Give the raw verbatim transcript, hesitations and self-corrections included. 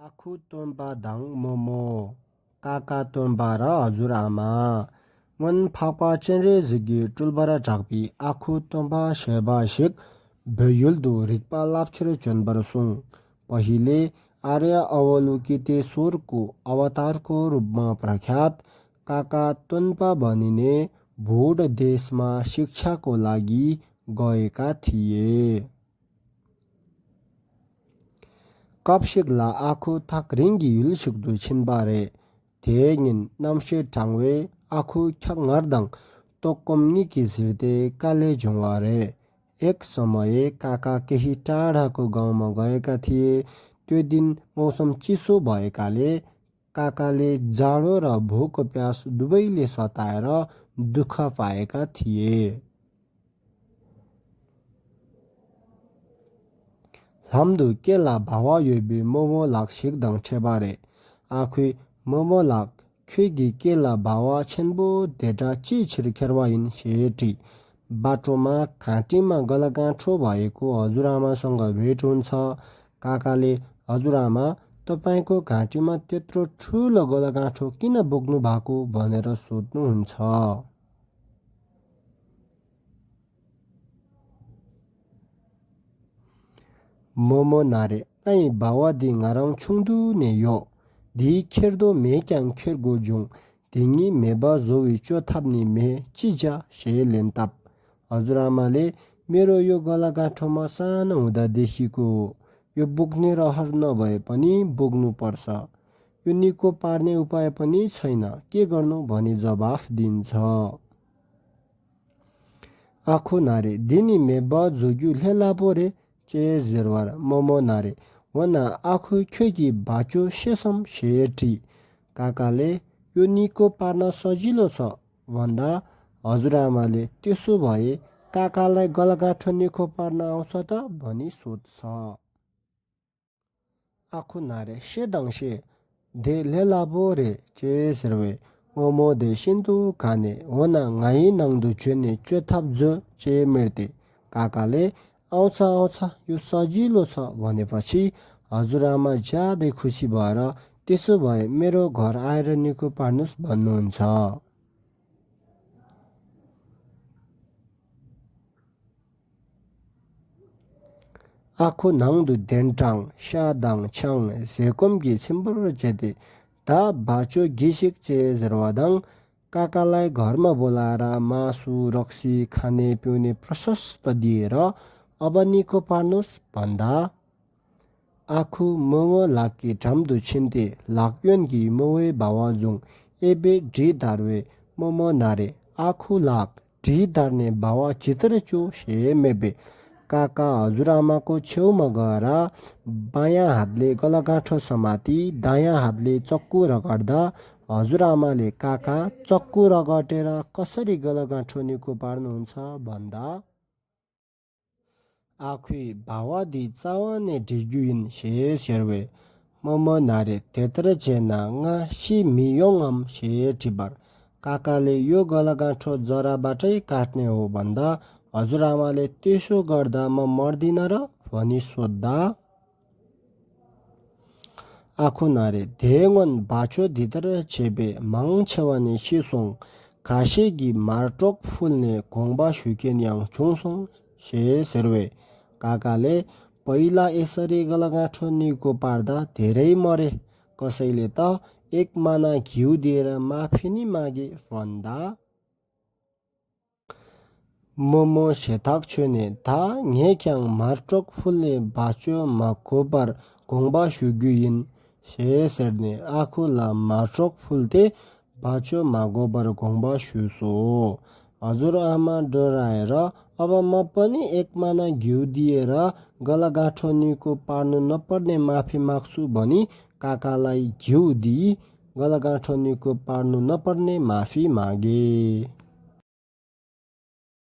ཨ་ཁུ་སྟོན་པ་དང་རྨོ་མོ། ཀ་ཀ་སྟོན་པ་ར་ཨ་ཛུ་ར་མ། སྔོན་འཕགས་པ་སྤྱན་རས་གཟིགས་ཀྱི་སྤྲུལ་པར་གྲགས་པའི་ཨ་ཁུ་སྟོན་པ་ཞེས་པ་ཞིག་བོད་ཡུལ་དུ་རིག་པ་བསླབ་ཕྱིར་བྱོན་པར་གསུངས། पहिले आर्यावलोकितेश्वरको अवतारको रूपमा प्रख्यात काका टोन्पा भनिने भोट देशमा शिक्षाको लागि गएका थिए। སྐབས་ཤིག་ལ་ཨ་ཁུ་ཐག་རིང་གི་ཡུལ་ཞིག་ཏུ་ཕྱིན་པ་རེད། དེའི་ཉིན་གནམ་གཤིས་གྲང་བས་ཨ་ཁུ་འཁྱག་ངར་དང་ལྟོགས་སྐོམ་གཉིས་ཀྱིས་གཟིར་ཏེ་དཀའ་ལས་བྱུང་བ་རེད། एक समय काका केही टाढाको गाउँमा गएका थिए। त्यो दिन मौसम चिसो भएकाले काकाले जाडो र भोक प्यास दुवैले सताएर दुःख पाएका थिए। ལམ་དུ་སྐེ་ལ་སྦ་བ་ཡོད་པའི་རྨོ་མོ་ལགས་ཤིག་དང་འཕྲད་པ་རེད། ཨ་ཁུས་རྨོ་མོ་ལགས། ཁྱོད་ཀྱི་སྐེ་ལ་སྦ་བ་ཆེན་པོ་དེ་འདྲ་ཅིའི་ཕྱིར་འཁྱེར་བ་ཡིན་ཞེས་དྲིས། སྦ་གྲོ་མ་གང་ཏི་མ་ག་ལ་གང་འཕྲོ་བ་ཡི་གོ་ཨ་ཛུ་ར་མ་སོང་ག་བེ་ཀྲུན་ཚ། ཀ་ཀ་ལེ་ཨ་ཛུ་ར་མ། ཏོ་པན་གོ་གང་ཏི་མ་ཏེ་ཏྲོ་ཁྲུ་ལ་ག་ལ་གང་འཕྲོ་ཀི་ན་བུག་ནུ་བ་གོ་བ་ནེ་ར་སོད་ནུ་ཧུན་ཚ། རྨོ་མོ་ན་རེ། ཨ་ཡི་སྦ་བ་འདི་ང་རང་ཆུང་དུས་ནས་ཡོད། འདིའི་ཁྱེར་དོ་མེད་ཀྱང་ཁྱེར་དགོས་བྱུང་། དེ་ཉིད་མེད་པ་བཟོ་བའི་བཅོས་ཐབས་ནི་མེད་ཅི་བྱ་ཞེས་ལན་བཏབ། ཨ་ཛུ་ར་མ་ལས་མེ་རོ་ཡོ་ག་ལ་ག་འཕྲོ་མ་ས་ན་ཧུ་ད་དེ་ཤི་ཀོ། ཡོ་བུག་ནི་ར་ཧར་ན་བ་ཡེ་པ་ནི་བུག་ནུ་པར་ས། ཡོ་ནི་ཀོ་པར་ནེ་ཨུ་པ་ཡེ་པ་ནི་ཚའི་ན་ཀེ་གར་ནོ་བ་ནི་ཛ་བ་ཧྥ་དིན་ཚ། ཨ་ཁུ་ན་རེ། འདི་ནི་མེ་སྦ་བཟོ་རྒྱུ་ལྷས་སླ་པོ་རེད་ཅེས་ཟེར་བར་རྨོ་མོ་ན་རེ། འོ་ན་ཨ་ཁུ་ཁྱོད་ཀྱིས་སྦ་ཅོ་ཤེས་སམ་ཞེས་དྲིས། ཀ་ཀ་ལས། ཡོ་ནི་ཀོ་པར་ན་ས་ཇི་ལོ་ཚ་བན་ད། ཨ་ཛུ་ར་མ་ལས་ཏེ་སུ་བ་ཡེ། ཀ་ཀ་ལས་ག་ལ་ག་འཕྲོ་ནི་ཀོ་པར་ན་ཨང་ས་ད་བ་ནི་སོད་ཚ། ཨ་ཁུ་ན་རེ། ཤེས་དང་ཤེས། དེ་ལས་སླ་པོ་རེད་ཅེས་ཟེར་བས་རྨོ་མོ་དེ་ཤིན་ཏུ་དགའ་ནས་འོ་ན་ང་ཡི་ནང་དུ་བྱོན་ནས་བཅོས་ཐབས་མཛོད་ཅེས་སྨྲས་ཏེ། ཀ་ཀ་ལས། ཨའོ་ཚ་ཨའོ་ཚ་ཡོ་ས་ཇི་ལོ་ཚ་བ་ནེ་ཕ་ཆི། ཨ་ཛུ་ར་མ་ཇ་དེ་ཁུ་སི་བ་ར་ཏི་སུ་བ་ཡེ་མེ་རོ་གར་ཨའི་ར་ནི་ཀུ་པར་ནུས་བ་ནོན་ཚ། ཨ་ཁུ་ནང་དུ་གདན་དྲངས་ཤ་དང་ཆང་ཟས་སྐོམ་གྱིས་ཚིམ་པར་བྱས་ཏེ། ད་བ་ཅོ་གྱིས་ཤིག་ཅེས་ཟེར་བ་དང་། ཀ་ཀ་ལའི་གར་མ་བོ་ལ་ར་མ་སུ་རོག་སི་ཁ་ནེ་པུ་ནེ་པྲ་ཤ་སྟ་དི་ར་ཨ་བ་ནི་ཀོ་པར་ནུས་བན་ད། ཨ་ཁུ་རྨོ་མོ་ལགས་ཀྱི་འགྲམ་དུ་ཕྱིན་ཏེ་ལག་གཡོན་གྱིས་རྨོ་བོའི་སྦ་བ་བཟུང་། ཨེ་བེ་གྲི་དར་བས་རྨོ་མོ་ན་རེ། ཨ་ཁུ་ལགས་གྲི་དར་ནས་སྦ་བ་ཇི་ལྟར་བཅོ་ཞེས་སྨྲས་པས། ཀ་ཀ་ཨ་ཛུ་ར་མ་ཀོ་ཆེའུ་མ་ག་ར་བ་ཡང་ཧད་ལེ་ག་ལ་ག་འཕྲོ་ས་མ་ཏི་ད་ཡང་ཧད་ལེ་ཙོག་ཀུ་ར་གར་ད། ཨ་ཛུ་ར་མ་ལེ་ཀ་ཀ་ཙོག་ཀུ་ར་གར་ཏེ་ར་ཀ་ས་རི་ག་ལ་ག་འཕྲོ་ནི་ཀོ་པར་ནུན་ཚ་བན་ད། ཨ་ཁུས་སྦ་བ་འདི་རྩ་བ་ནས་བྲི་རྒྱུ་ཡིན་ཞེས་ཟེར་བས། རྨོ་མོ་ན་རེ་དེ་ལྟར་བྱས་ན་ང་ཤི་མི་ཡོང་ངམ་ཞེས་དྲིས་པར། ཀ་ཀ་ལས་ཡོ་ག་ལ་ག་འཕྲོ་ཛོ་ར་བ་ཏྲའི་ཀ་ཏནེ་འོ་བན་ད། ཨ་ཛུ་ར་མ་ལས་ཏེ་ཤོ་གར་ད་མ་མར་དི་ན་ར་བ་ནི་སོད་ད། ཨ་ཁུ་ན་རེ་དེ་སྔོན་བ་ཅོ་འདི་ལྟར་བྱས་པས་མང་ཆེ་བ་ནི་ཤི་སོང་། ཁ་ཤས་ཀྱིས་མར་དཀྲོག་ཕུལ་ནས་དགོངས་པ་ཞུ་མཁན་ཡང་བྱུང་སོང་ཞེས་ཟེར་བས། ཀ་ཀ་ལས་པ་ཡི་ལ་ཨེ་ས་རི་ག་ལ་ག་འཕྲོ་ནི་གོ་པར་ད་དེ་རེ་མོ་རེ་ཀོ་སའི་ལེ་ད་ཨེག་མ་ན་གིའུ་དེ་ར་མ་ཕི་ནི་མ་གི་བན་ད། རྨོ་མོ་ཞེ་ཐག་ཆོད་ནས་ད་ངས་ཀྱང་མར་དཀྲོག་ཕུལ་ནས་བ་ཅོ་མ་དགོས་པར་དགོངས་པ་ཞུ་རྒྱུ་ཡིན་ཞེས་ཟེར་ནས་ཨ་ཁུ་ལ་མར་དཀྲོག་ཕུལ་ཏེ་བ་ཅོ་མ་དགོས་པར་དགོངས་པ་ཞུས་སོ། ཨ་ཛུ་ར་ཨ་མ་འགྲོ་ར་ཨེ་ར་ཨ་བ་མ་པ་ནི་ཨེག་མ་ན་གིའུ་དི་ཨེ་ར་ག་ལ་ག་འཕྲོ་ནི་ཀོ་པར་ནུ་ན་པར་ནེ་མ་ཕི་མག་སུ་བ་ནི་ཀ་ཀ་ལའི་གིའུ་དི་ག་ལ་ག་འཕྲོ་ནི་ཀོ་པར་ནུ་ན་པར་ནེ་མ་ཕི་མ་གེ།